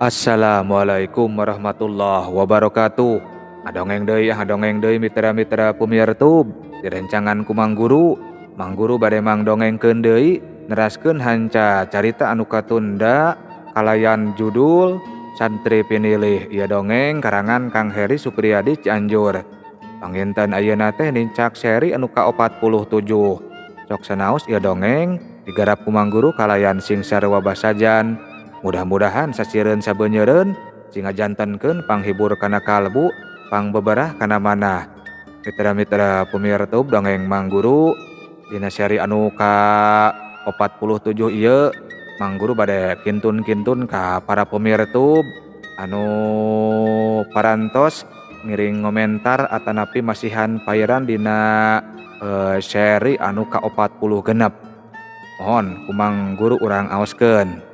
Assalamualaikum warahmatullahi wabarakatuh. Ngadongeng deui ah, ngadongeng deui mitra-mitra pumiartub. Direncangan ku Mang Guru. Mang Guru bade mangdongengkeun deui neraskeun hanca carita anu katunda kalayan judul Santri Pinilih. Ieu dongeng karangan Kang Heri Supriyadi Cianjur. Panginten ayeuna teh nincak seri anu ka-47. Sok sanaos ieu dongeng digarap ku Mang Guru kalayan sing sarua basajan. Mudah-mudahan sasireun sabeunyereun sing ngajantenkeun panghibur kana kalbu, pangbeberah kana manah. Mitra-mitra pumirtub dongeng Mang Guru dina seri anu ka-47 ieu Mang Guru bade kintun-kintun ka para pumirtub anu parantos ngiring ngomentar atanapi masihan pairan dina seri anu ka-46. Mohon ku Mang Guru urang aoskeun.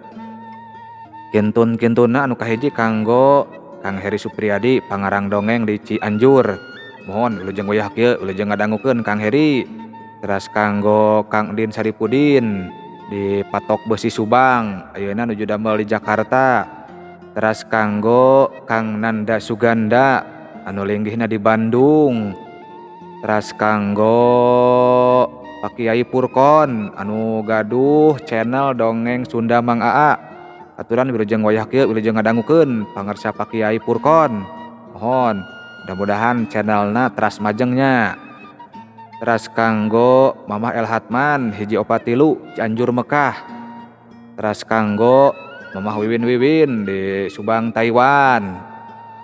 Kintun-kintunna anu kahiji kanggo Kang Heri Supriyadi pangarang dongeng di Cianjur. Mohon wilujeng wayah kieu wilujeng ngadangukeun Kang Heri. Teras kanggo Kang Din Saripudin di Patok Besi Subang ayeuna nuju damel di Jakarta. Teras kanggo Kang Nanda Suganda anu linggihna di Bandung. Teras kanggo Pak Kiai Purkon anu gaduh channel Dongeng Sunda Mang Aa. Aturan wilujeng wayah kieu wilujeng ngadangukeun pangarsa Pak Kiai Purkon. Mohon mudah-mudahan channelna teras majengnya. Teras kanggo Mamah El Hatman hiji opat tilu Cianjur Mekah. Teras kanggo Mamah Wiwin Wiwin di Subang Taiwan.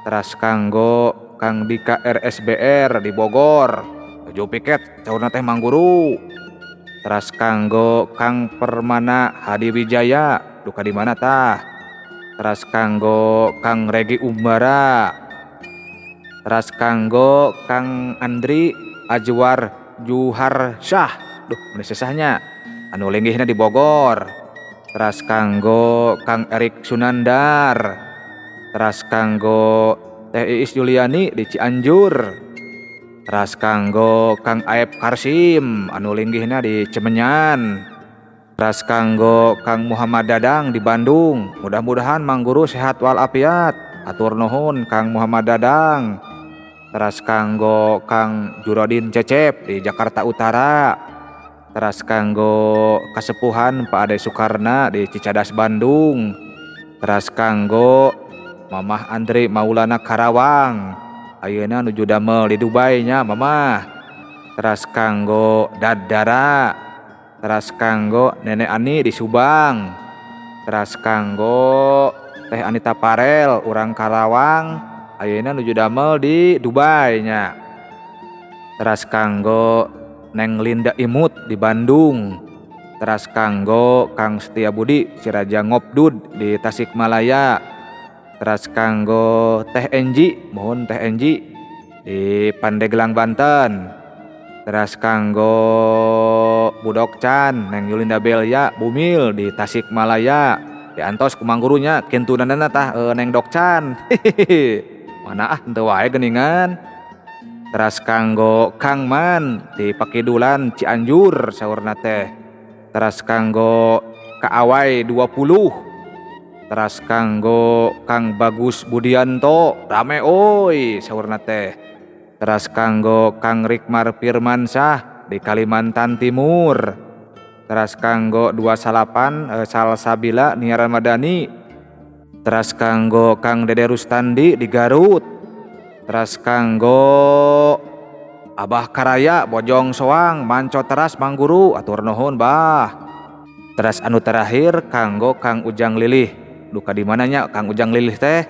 Teras kanggo Kang Dika RSBR di Bogor. Tujuh piket saurna teh Mang Guru. Teras kanggo Kang Permana Hadi Wijaya duka di mana tah. Teras kanggo Kang Regi Umbara. Teras kanggo Kang Andri Ajwar Juhar Syah. Duh meni sesahnya anu linggihna di Bogor. Teras kanggo Kang Erik Sunandar. Teras kanggo Teh Iis Juliani di Cianjur. Teras kanggo Kang Aep Karsim anu linggihna di Cemenyan. Teras kanggo Kang Muhammad Dadang di Bandung. Mudah-mudahan Mang Guru sehat walafiat. Atur nuhun Kang Muhammad Dadang. Teras kanggo Kang Jurodin Cecep di Jakarta Utara. Teras kanggo Kasepuhan Pak Ade Soekarna di Cicadas Bandung. Teras kanggo Mamah Andri Maulana Karawang ayeuna nuju damel di Dubai nya Mamah. Teras kanggo Dadara. Teras kanggo Nenek Ani di Subang. Teras kanggo Teh Anita Parel urang Karawang ayeuna nuju damel di Dubai nya. Teras kanggo Neng Linda Imut di Bandung. Teras kanggo Kang Setia Budi Siraja Ngopdud di Tasikmalaya. Teras kanggo Teh Enji, mohon Teh Enji di Pandeglang Banten. Teras kanggo Budok Chan Neng Yulinda Belia Bumil di Tasikmalaya. Diantos ku Mang Gurunya kintunanana tah Neng Dok Chan. Mana ah henteu wae geuningan. Teras kanggo Kang Man di Pakidulan Cianjur saurna teh. Teras kanggo Kaawai 20. Teras kanggo Kang Bagus Budianto rame oi saurna teh. Teras kanggo Kang Rikmar Firmansyah di Kalimantan Timur. Teras kanggo 28 Salsabila Nia Ramadhani. Teras kanggo Kang Dede Rustandi di Garut. Teras kanggo Abah Karaya Bojong Soang Manco teras Mang Guru atur nuhun bah. Teras anu terakhir kanggo Kang Ujang Lilih. Duka di mananya Kang Ujang Lilih teh?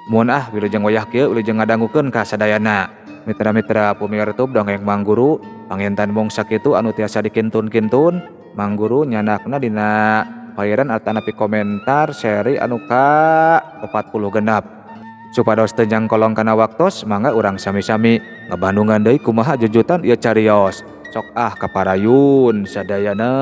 Mun ah wilujeng wayah kieu wilujeng ngadangukeun ka sadayana. Mitra-mitra pumirtub dongeng Mang Guru panginten mung sakitu anu tiasa dikintun-kintun. Mang Guru nyanakna dina pairan atanapi komentar seri anu ka-46. Supados teu jangkolong kana waktos mangga urang sami-sami ngabandungan deui kumaha jujutan ieu carios. Sok ah kaparayun sadayana.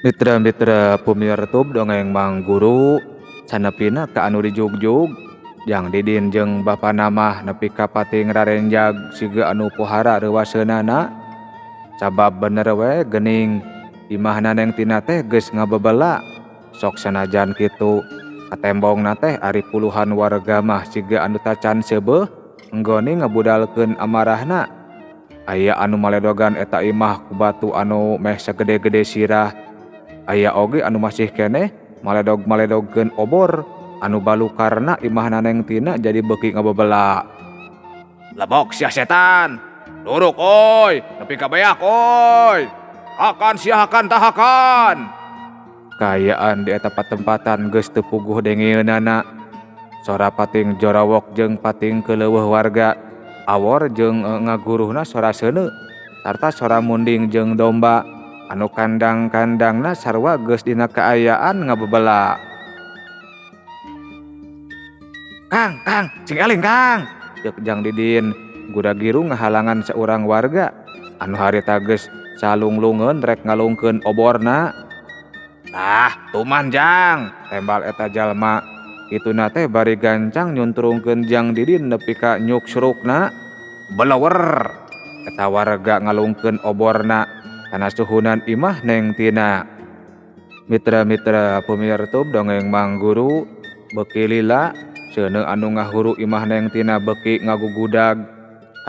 Mitra-mitra pumirtub dongeng Mang Guru sanepina ka anu dijugjug Jang Didin jeung bapana mah nepi ka pating rarenjag siga anu pohara reuwaseunana. Sabab bener we geuning imahna Neng Tina teh geus ngabebela. Sok sanajan kitu katembongna teh ari puluhan warga mah siga anu tacan seubeuh enggone ngabudalkeun amarahna. Aya anu maledogan eta imah ku batu anu meh sagede-gede sirah. Aya oge anu masih keneh maledog-maledogkeun obor anu balukarna imahna Neng Tina jadi beuki ngabebela. Lebok sia setan. Duruk oi, nepi ka beak oi. Hakan sia hakan tahakan. Kaayaan di eta patempatan geus teu puguh dengeunana. Sora pating jorawok jeung pating keuleuweuh warga. Awor jeung ngaguruhna sora seuneu sarta sora munding jeung domba anu kandang-kandangna sarua geus dina kaayaan ngabebela. Kang, Kang, cing eling Kang. Ceuk Jang Didin gura-giru ngahalangan saurang warga anu harita geus salunglungeun rek ngalungkeun oborna. Tah, tuman Jang, tembal eta jalma. Kituna teh bari gancang nyuntrungkeun Jang Didin nepi ka nyuksurukna. Belewer eta warga ngalungkeun oborna kana suhunan imah Neng Tina. Mitra-mitra pemirtub dongeng Mang Guru beuki lila seuneu anu ngahuru imah Neng Tina beuki ngagugudag.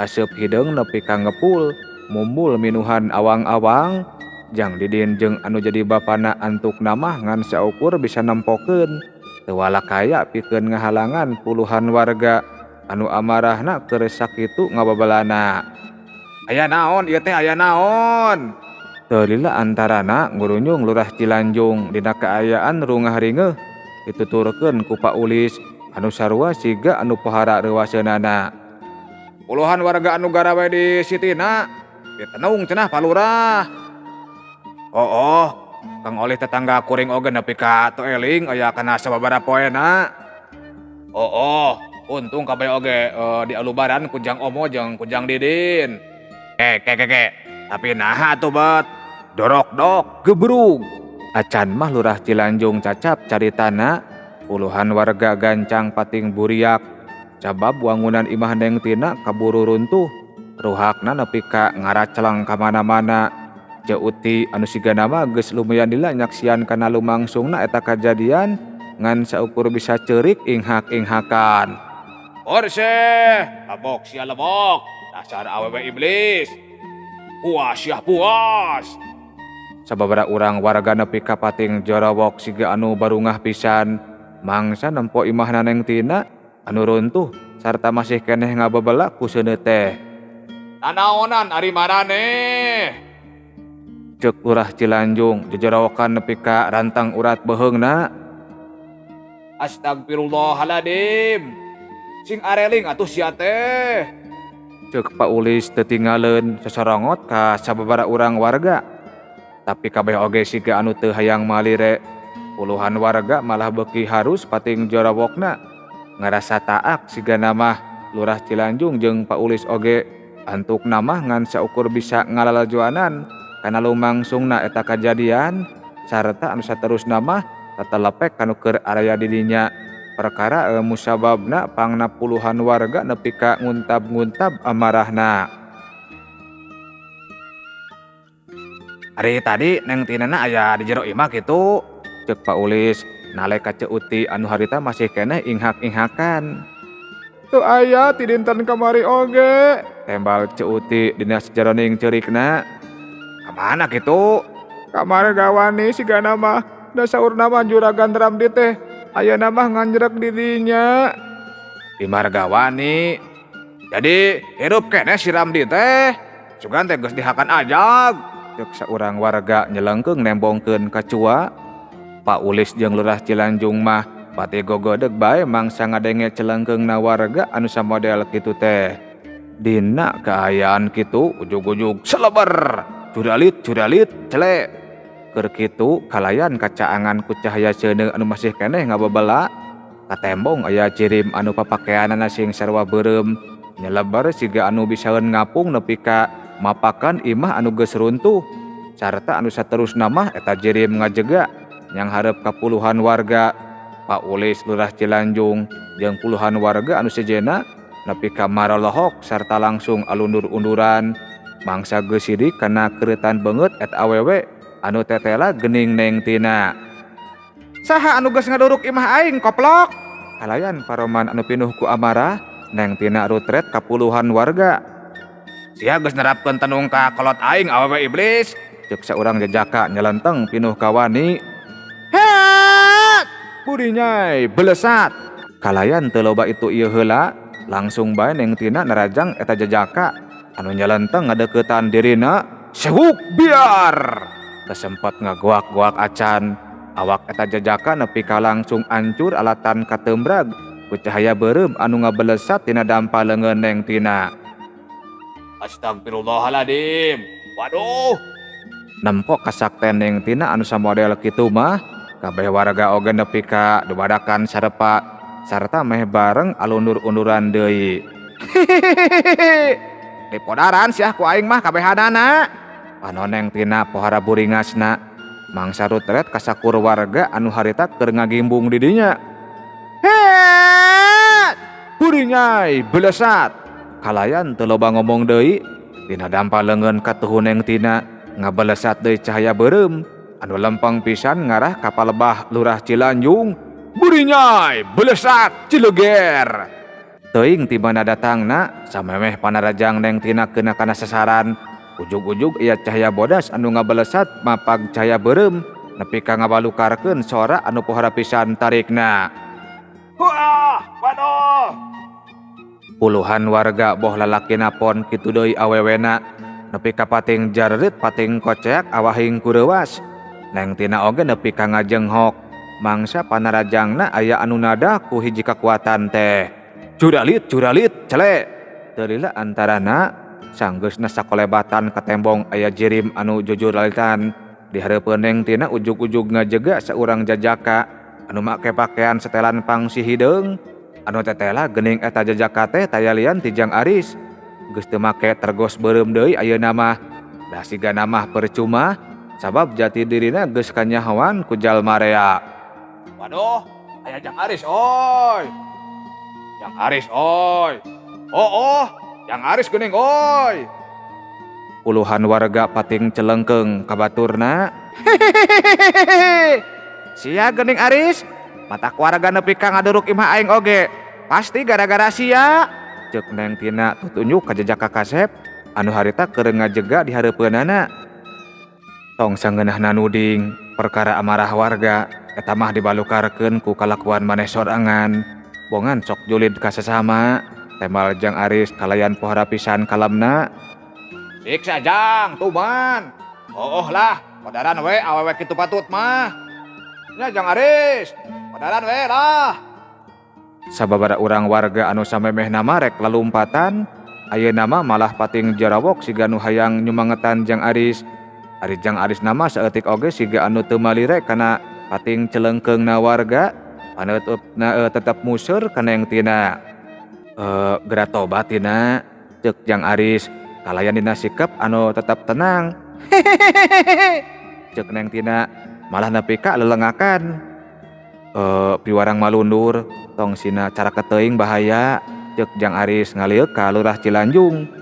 Aseup hideung nepi ka ngepul mumbul minuhan awang-awang. Jang Didin jeung anu jadi bapana antukna mah ngan saukur bisa nempokeun. Teu walakaya pikeun ngahalangan puluhan warga anu amarahna keur sakitu ngababelana. Aya naon ieu teh, aya naon? Teu lila antarana ngurunyung Lurah Cilanjung dina kaayaan rungah ringeuh dituturkeun ku Pak Ulis anu sarua siga anu pohara reuwaseunana. Puluhan warga anu garawe di Sitina ditenung cenah Pak Lurah. Oh, oh. Kang oleh tetangga kuring oge nepi ka teu eling aya kana sababaraha poena. Oh, oh, untung kabeh oge di alubaran ku Jang Omo jeung ku Jang Didin. Ke. Tapi naha atuh bet. Dorok dok gebrug. Acan mah Lurah Cilanjung cacap caritana, puluhan warga gancang pating buriak. Sabab wangunan imah Neng Tina kaburu runtuh. Ruhakna nepi ka ngaracelang ka mana-mana. Ceu Uti anu sigana mah geus lumayan lila nyaksian kana lumangsungna eta kajadian ngan saukur bisa ceurik inghak-inghakan. Orse, lebok sia lebok, dasar awewe iblis. Puas sia puas. Sababaraha urang warga nepi ka pating jorawok siga anu barungah pisan mangsa nempo imahna Neng Tina anu runtuh sarta masih keneh ngabebela ku seuneu teh. Nanaonan ari maraneh? Ceuk Lurah Cilanjung jejerawokan nepi ka rantang urat beheungna. Astagfirullahaladzim. Sing areling atuh sia teh. Ceuk Pak Ulis teu tinggaleun sosorongot ka sababaraha urang warga. Tapi kabeh oge siga anu teu hayang malire. Puluhan warga malah beuki harus pating jorawokna. Ngarasa taak sigana mah Lurah Cilanjung jeung Pak Ulis oge antukna mah ngan saukur bisa ngalalajoanan kana lumangsungna eta kajadian sarta anu saterusna mah tatelepek kanu keur araya di dinya. Perkara musababna pangna puluhan warga nepi ka nguntab-nguntab amarahna. Ari tadi Neng Tinana aya di jero imah kitu, ceuk Pak Ulis nale ka Ceu Uti anu harita masih keneh inghak-inghakan. Teu aya ti dinten kamari oge, tembal Ceu Uti dina sajeroning ceurikna. Kamana kitu? Kamari gawani sigana mah da saurna mah juragan Ramdi teh ayeuna mah nganjrek di dinya. Di margawani. Jadi hirup keneh si Ramdi teh. Sugan teh geus dihakan ajag. Ceuk saurang warga nyelengkeung nembongkeun kacua. Pak Ulis jeung Lurah Cilanjung mah pati gogodeg bae mangsa ngadenge celengkeungna warga anu samodel kitu teh. Dina kaayaan kitu ujug-ujug seleber. Curalit curalit cele. Keur kitu kalayan kacaangan ku cahaya seuneu anu masih keneh ngabebela. Katembong aya cirim anu papakeanana sing sarua beureum nyeleber siga anu bisaeun ngapung nepi ka mapakan imah anu geus runtuh. Sarta anu saterusna mah eta jirim ngajega nyang hareup ka puluhan warga. Pak Ulis Lurah Cilanjung jeung puluhan warga anu sejenna nepi ka maralohok sarta langsung alundur-unduran mangsa geus sidik kana keureutan beungeut eta awewe anu tetela geuning Neng Tina. Saha anu geus ngaduruk imah aing koplok? Kalayan paroman anu pinuh ku amarah, Neng Tina rutret ka puluhan warga. Sia geus nerapkeun tenung ka kolot aing awewe iblis, ceuk saurang jejaka nyelenteng pinuh kawani. Heet! Burinyai belesat. Kalayan teu loba itu ieu heula, langsung bae Neng Tina narajang eta jejaka anu nyelenteng ngadeuketan dirina, sewuk biar. Teu sempet ngagoak-goak acan, awak eta jejaka nepi ka langsung ancur alatan kateumbrag ku cahaya beureum anu ngabelesat tina dampa leungeun Neng Tina. Astagfirullahaladzim. Waduh. Nempo kasakten Neng Tina anu samodel kitu mah, kabeh warga oge nepi ka dubadakan sarepa sarta meh bareng alundur-unduran deui. Hihihihi. Dipodaran siah ku aing mah kabehanana. Panon Neng Tina pohara buringasna. Mangsa rutret kasakur warga anu harita keur ngagimbung di dinya. Heet! Burinyai belesat. Kalayan teu loba ngomong deui, dina dampa leungeun katuhu Neng Tina ngabelesat deui cahaya beureum anu lempeng pisan ngarah ka palebah Lurah Cilanjung. Burinyai belesat cileger. Teuing ti mana datangna samemeh panarajang Neng Tina keuna kana sasaran. Ujug-ujug aya cahaya bodas anu ngabelesat mapag cahaya beureum nepi ka ngabalukarkeun sora anu pohara pisan tarikna. Huah, waduh. Puluhan warga boh lalakina pon kitu deui awewena nepi ka pating jarerit pating koceak awahing kureuwas. Neng Tina oge nepi ka ngajenghok mangsa panarajangna aya anu nadah ku hiji kakuatan teh. Curalit curalit cele. Teu lila antarana sanggeusna sakolebatan ka tembong aya jirim anu jujuralitan di hareupeun Neng Tina ujug-ujug ngajega saurang jajaka anu make pakean setelan pangsi hideung anu tetela geuning eta jajaka teh taya lian ti Jang Aris. Geus teu make tergos beureum deui ayeuna mah. Da sigana mah percuma sabab jati dirina geus kanyahoan ku jalma rea. Waduh, aya Jang Aris oi. Jang Aris oi. Oh oh, Jang Aris geuning oi. Puluhan warga pating celengkeung ka baturna. Hehehehe. Sia geuning Aris, mata keluarga nepi ka ngaduruk imah aing oge. Pasti gara-gara sia. Ceuk Neng Tina tutunjuk ka jejaka kasep anu harita keur ngajega di hareupeunana. Tong sangeunahna nuding perkara amarah warga eta mah dibalukarkeun ku kalakuan maneh sorangan. Bongan sok julid ka sasama. Temal Jang Aris kalayan pohara pisan kalemna. Siksa Jang, tuman. Oh lah, podaran we awewe kitu patut mah. Nya Jang Aris, podaran we lah. Sababara urang warga anu samemehna marek lalumpatan, ayeuna mah malah pating jarawok siga nu hayang nyumangetan Jang Aris. Ari Jang Aris nama saeutik oge siga anu teu malire kana pating celengkeungna warga, paneutupna tetep museur ka Neng Tina. Geura tobat Tina, ceuk Jang Aris kalayan dina sikep anu tetep tenang. Hehehehe, ceuk Neng Tina malah nepi ka lelengakan. Piwarang malundur, tong sina cara keteuing bahaya, ceuk Jang Aris ngalieuk ka Lurah Cilanjung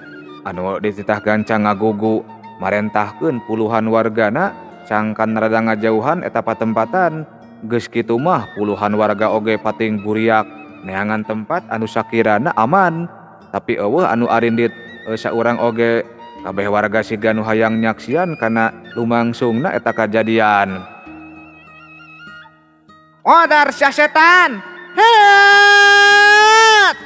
anu dititah gancang ngagugu marentahkeun puluhan wargana sangkan rada ngajauhan eta patempatan. Geus kitu mah puluhan warga oge pating buriak neangan tempat anu sakirana aman, tapi eueuh anu arindit saurang oge. Kabeh warga siga nu hayang nyaksian kana lumangsungna eta kajadian. Odar sia setan. Heet.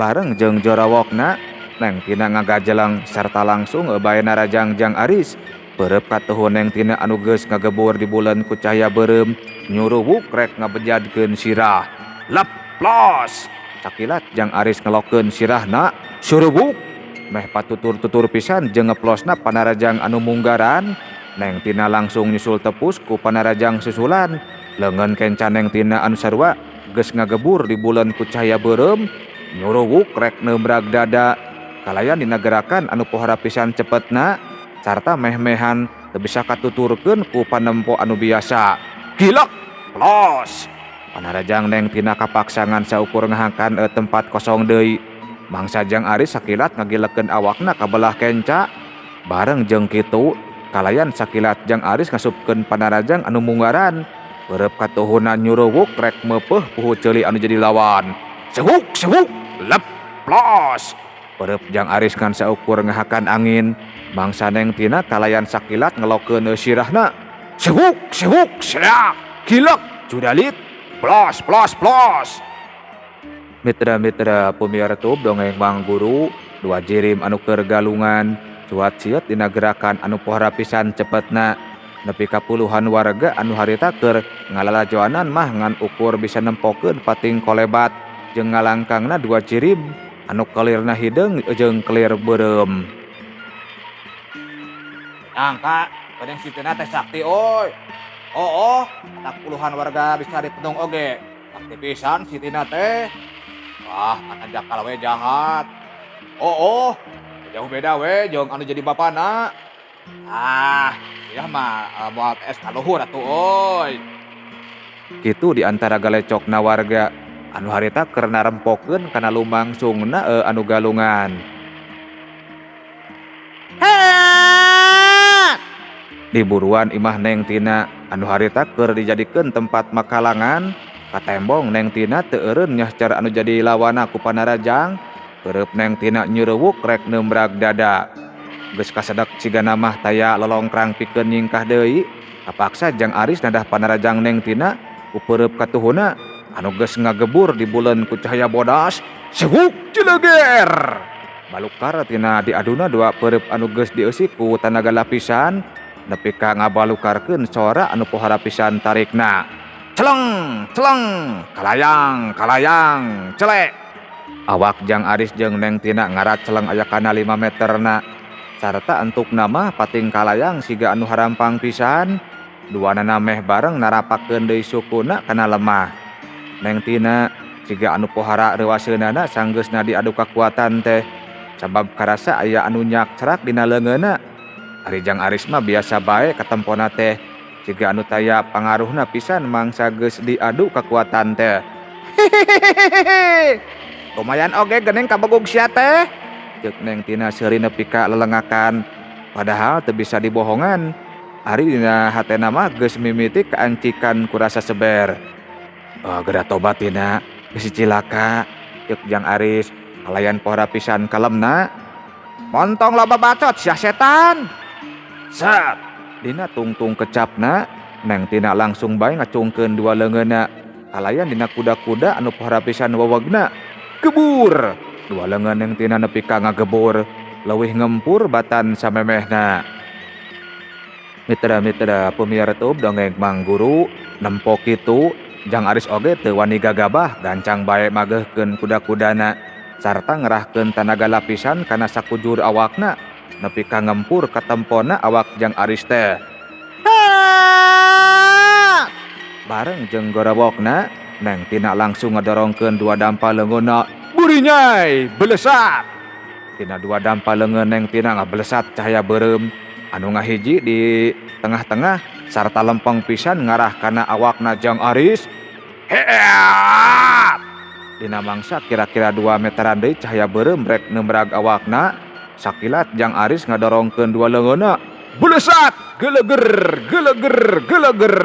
Bareng jeung jorawokna Neng Tina ngagajeleng sarta langsung bae narajang Jang Aris. Beureub katuhu Neng Tina anu geus ngagebur di bulan ku cahaya beureum nyuruwuk rek ngabejadkeun sirah. Leplos. Sakilat Jang Aris ngelokeun sirahna suruwuk meh patutur-tutur pisan jeung ngeplosna panarajang anu munggaran. Neng Tina langsung nyusul tepus ku panarajang susulan. Leungeun kenca Neng Tina anu sarua geus ngagebur di bulan ku cahaya beureum nyuruwuk rek neumbrag dada. Kalayan dina gerakan anu pohara pisan cepetna sarta meh-mehan teu bisa katuturkeun ku panempo anu biasa. Gilek plos. Panarajang Neng Tina kapaksa ngan saukur ngahakan tempat kosong deui. Mangsa Jang Aris sakilat ngagilekeun awakna ka belah kenca. Bareng jeung kitu kalayan sakilat Jang Aris ngasupkeun Panarajang anu munggaran. Beureub katuhuna nyuruwuk rek meupeuh puhu ceuli anu jadi lawan. Sehuk sehuk leplos. Beureub Jang Aris ngan saukur ngahakan angin. Mangsa Neng Tina kalayan sakilat ngelokeun sirahna. Sehuk sehuk serak gilek judalit plos plos plos. Mitra-mitra pemirsa dongeng Mang Guru dua jirim anu keur galungan cuat ciut dina gerakan anu pohara pisan cepetna. Nepi ka puluhan warga anu harita keur ngalalajoanan mah ngan ukur bisa nempokeun pating kolebat jeung ngalangkangna dua jirim anu kelirna hideung jeung kelir beureum. Angka geuning si Tina teh sakti euy. Oh, tak puluhan warga bisa dipetung oge. Sakti pisan si Tina teh. Wah, kana jakal we jahat. Oh, jauh beda we jeung anu jadi bapana. Ah, ya mah moal TS kaluhur atuh euy. Kitu di antara galecokna warga anu harita keur narempokeun kana lumangsungna anu galungan. Di buruan imah Neng Tina anu harita keur dijadikeun tempat makalangan, katembong Neng Tina teu eureun nyahcar anu jadi lawana ku Panarajang. Beureub Neng Tina nyureuwuk rek neumbrag dada. Geus kasedek cigana mah taya lolongkrang pikeun nyingkah deui, kapaksa Jang Aris nadah Panarajang Neng Tina ku peureub katuhuna anu geus ngagebur di buleun ku cahaya bodas. Sehuk jeleger. Balukar tina diaduna dua peureub anu geus dieusi ku tanaga lapisan nepi ka ngabalukarkeun sora anu pohara pisan tarikna. Celeng, celeng, kalayang, kalayang, celek. Awak Jang Aris jeung Neng Tina ngarat celeng aya kana 5 meterna. Sarta entuk nama pating kalayang siga anu harampang pisan. Duanana meh bareng narapakeun deui sukuna kana lemah. Neng Tina siga anu pohara reuaseunana sanggeusna diadu kakuatan teh. Sabab karasa aya anu nyakcrak dina leungeunna. Ari Jang Aris mah biasa bae katempona teh. Siga anu taya pangaruhna pisan mangsa geus diadu kakuatan teh. Hehehehe. Lumayan oge geuning kabegug sia teh. Ceuk Neng Tina seuri nepi ka lelengakan. Padahal teu bisa dibohongan. Ari dina hatena mah geus mimiti kaancikan ku rasa seber. Oh, geura tobat Tina, geus cilaka. Ceuk Jang Aris kalayan pohara pisan kalemna. Montong loba bacot sia setan. Sat. Dina tungtung kecapna, Neng Tina langsung bae ngacungkeun dua leungeunna. Kalayan dina kuda-kuda anu pohara pisan wewegna. Gebur. Dua leungeun Neng Tina nepi ka ngagebur, leuwih ngempur batan samemehna. Mitra-mitra pemirsa dongeng Mang Guru nempo kitu Jang Aris oge teu wani gagabah gancang bae mageuhkeun kuda-kudana sarta ngerahkeun tanaga lapisan kana sakujur awakna nepi ka ngempur katempona awak Jang Aris teh. Bareng jeung gorobokna Neng Tina langsung ngadorongkeun dua dampa leungeunna. Burinyai belesat. Tina dua dampa leungeun Neng Tina ngabelesat cahaya beureum anu ngahiji di tengah-tengah sarta lempeng pisan ngarah kana awakna Jang Aris. Heat. Dina mangsa kira-kira 2 meteran deui cahaya beureum rek neumbrag awakna. Sakilat Jang Aris ngadorongkeun dua leungeunna. Belesat, geleger, geleger, geleger.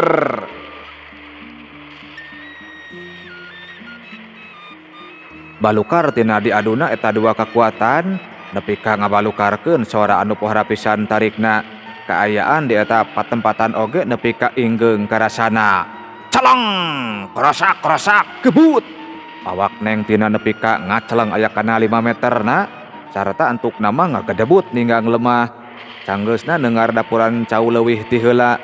Balukar tina diaduna eta dua kakuatan nepi ka ngabalukarkeun sora anu pohara pisan tarikna. Kaayaan di eta patempatan oge nepi ka inggeung karasana. Celeng, krosak krosak, gebut. Awak Neng Tina nepi ka ngaceleng aya kana 5 meterna sarta antuk nama ngagedebut ninggang lemah. Sanggeusna nengar dapuran cau leuwih ti heula.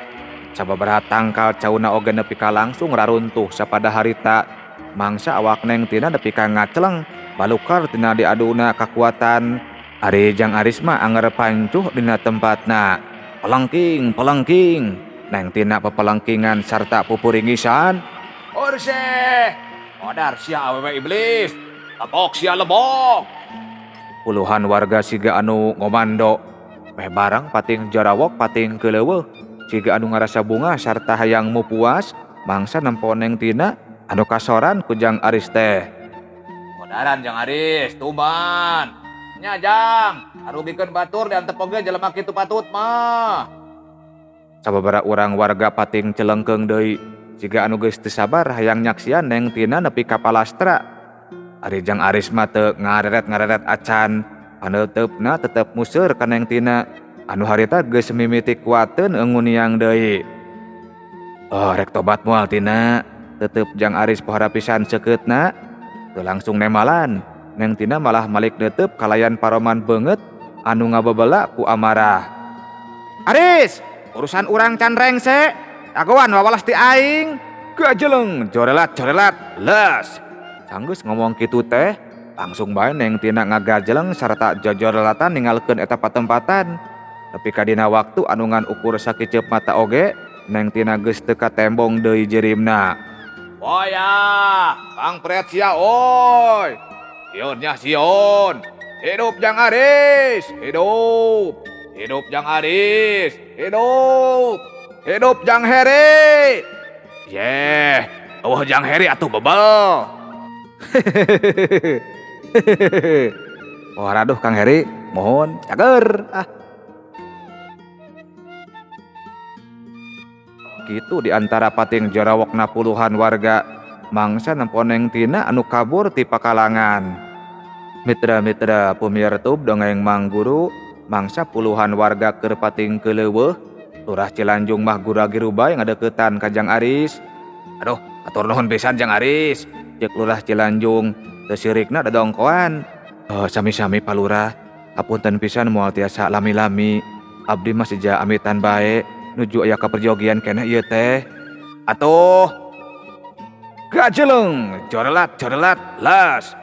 Sababaraha tangkal cauna oge nepi ka langsung raruntuh sapada harita. Mangsa awak Neng Tina nepi ka ngaceleng balukar tina diaduna kakuatan. Ari Jang Aris mah anger pancuh dina tempatna. Pelengking, pelengking. Neng Tina pepelengkingan sarta pupuringisan. Orse, odar sia awewe iblis. Lebok sia lebok. Puluhan warga siga anu ngomando. Meh barang pating jarawok pating keleuweuh. Siga anu ngarasa bunga sarta hayang mupuas. Mangsa nempo Neng Tina anu kasoran ku Jang Aris teh. Kodaran Jang Aris, tuman. Nya Jang, arugikeun batur diantep oge jelema kitu patut mah. Sababaraha urang warga pating celengkeung deui, jiga anu geus teu sabar hayang nyaksian Neng Tina nepi ka palastra. Ari Jang Aris mah teu ngareret-ngareret acan, paneuteup-na tetep museur ka Neng Tina anu harita geus mimiti kuateun nguniang deui. Oh, rek tobat moal Tina, tetep Jang Aris pohara pisan seukeutna, teu langsung nemalan. Neng Tina malah malik neuteub kalayan paroman beungeut anu ngabebela ku amarah. Aris, urusan urang can rengse, jagoan wawalas ti aing. Gajeleng, jorelat-jorelat, les. Sanggeus ngomong kitu teh, langsung bae Neng Tina ngagajeleng sarta jojorelatan ninggalkeun eta patempatan. Nepi ka dina waktu anu ngan ukur sakiceup mata oge, Neng Tina geus teu katembong deui jirimna. Boya, pangpret sia oi. Sieun nya sieun. Hidup Jang Aris, hidup. Hidup Jang Aris, hidup. Hidup Jang Heri. Yeh, eueuh Jang Heri atuh bebel. Oh, raduh Kang Heri, mohon cager ah. Kitu di antara pating jarawokna puluhan warga mangsa nempo Neng Tina anu kabur ti pakalangan. Mitra-mitra pumirtub dongeng Mang Guru mangsa puluhan warga keur pating keuleuweuh. Lurah Cilanjung mah gura-giru bae ngadeukeutan ka Jang Aris. Aduh, atur nuhun pisan Jang Aris, ceuk Lurah Cilanjung teu sirikna dadongkoan. Oh, sami-sami Pak Lurah, hapunten pisan moal tiasa lami-lami. Abdi mah seja amitan bae nuju aya kaperjogian keneh ieu teh. Atuh gajeleng, jorelat-jorelat, las.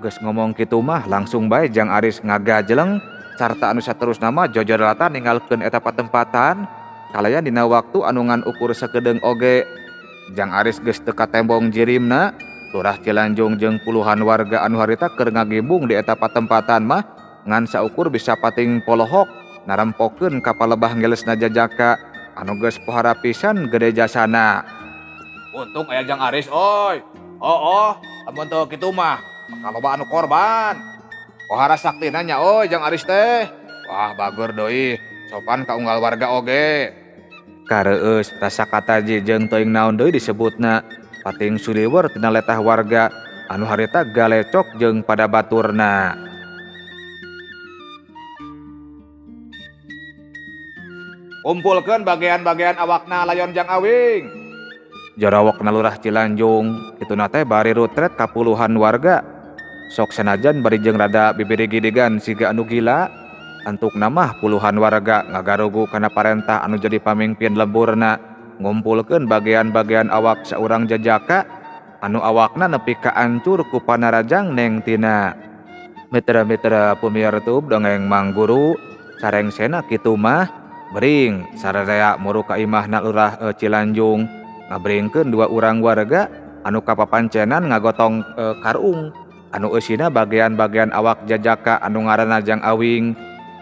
Geus ngomong kitu mah langsung bae Jang Aris ngagajeleng sarta anu saterusna mah jojorelatan ninggalkeun eta patempatan kalayan dina waktu anu ngan ukur sakedeung oge. Jang Aris geus teu katembong jirimna. Lurah Cilanjung jeung puluhan warga anu harita keur ngagibung di eta patempatan mah ngan saukur bisa pating polohok narempokeun ka palebah ngelesna jajaka anu geus pohara pisan gede jasana. Untung aya Jang Aris oi. Oh, lamun teu kitu mah bakal loba anu korban. Pohara saktina nya oi Jang Aris teh. Wah, bager deui, sopan ka unggal warga oge. Kareueus rasa kataji jeung teuing naon deui disebutna. Pating suliwer tina letah warga anu harita galecok jeung pada baturna. Kumpulkeun bagian-bagian awakna layon Jang Awing. Jarawokna Lurah Cilanjung kituna teh bari rutret ka puluhan warga. Sok sanajan bari jeung rada bibirigidigan siga anu gila, antukna mah puluhan warga ngagarugu kana parentah anu jadi pamingpin lemburna ngumpulkeun bagian-bagian awak saurang jajaka anu awakna nepi ka ancur ku panarajang Neng Tina. Mitra-mitra pumirtub dongeng Mang Guru sarengsena kitu mah bering sararea muru ka imahna Lurah Cilanjung ngabringkeun dua urang warga anu kapapancenan ngagotong karung anu eusina bagian-bagian awak jajaka anu ngaranna Jang Awing.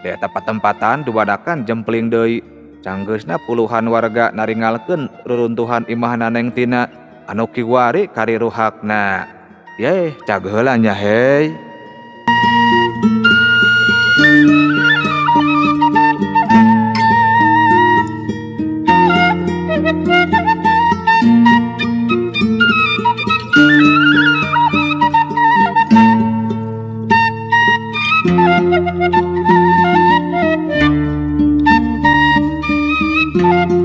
Di eta patempatan dubadakan jempling deui. Canggeusna puluhan warga naringalkeun reruntuhan imahna Neng Tina anu kiwari kariruhakna. Yeh, cag heula nya hei. Thank you.